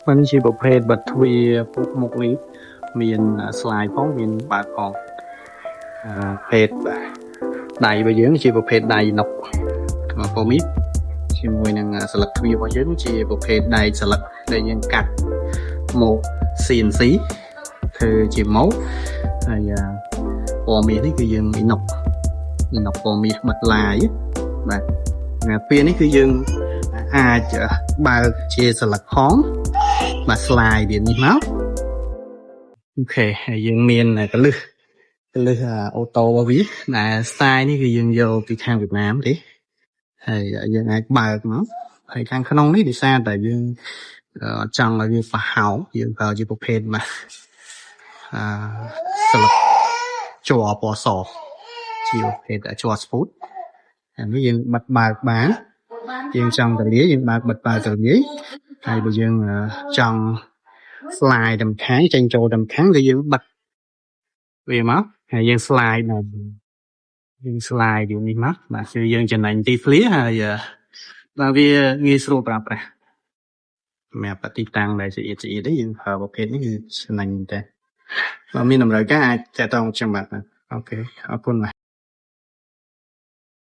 มันជាប្រភេទបិទទ្វារពុកមុខនេះមាន slide ផងមានបើកផងអឺភេទដៃរបស់យើងជាប្រភេទដៃណុកថ្មពមីជាមួយនឹងស្លឹកទ្វាររបស់យើងជាប្រភេទដៃស្លឹកដែលយើងកាត់មក CNC ធ្វើជាម៉ូតហើយពណ៌មាសនេះគឺយើងអ៊ីណុកអ៊ីណុកពណ៌មាសបិទឡាយបាទទ្វារនេះគឺយើងអាចបើកជាស្លឹកផងបាទ slide វានេះមក OK ហើយយើងមានកលឹះកលឹះ auto របស់វាដែល style នេះគឺយើងយកពីខាងវៀតណាមទេហើយយើងអាចបើកមកហើយខាងក្នុងនេះដោយសារតែយើងអត់ចង់ឲ្យវាប្រហោងយើងប្រើជាប្រភេទមកអឺស្លឹកជ័រពណ៌សជាប្រភេទជ័រស្ពូតអានេះយើងបិទបើកបានយើងចង់ទលាយើងបើកបិទបើកទលាហើយបើយើងចង់ slide តាមខាងចេញចូលតាមខាងគឺយើងបិទវាមកហើយយើង slide មកយើង slide វានេះមកបាទគឺយើងចំណេញទីធ្លាហើយបាទវាងាយស្រួលប្រើប្រាស់សម្រាប់ទីតាំងដែលស្អៀតស្អៀតទេយើងប្រើប្រភេទនេះគឺចំណេញមែនតើបើមានតម្រូវការអាចតាក់ទងខ្ញុំបាទ។ OK អរគុណបាទ។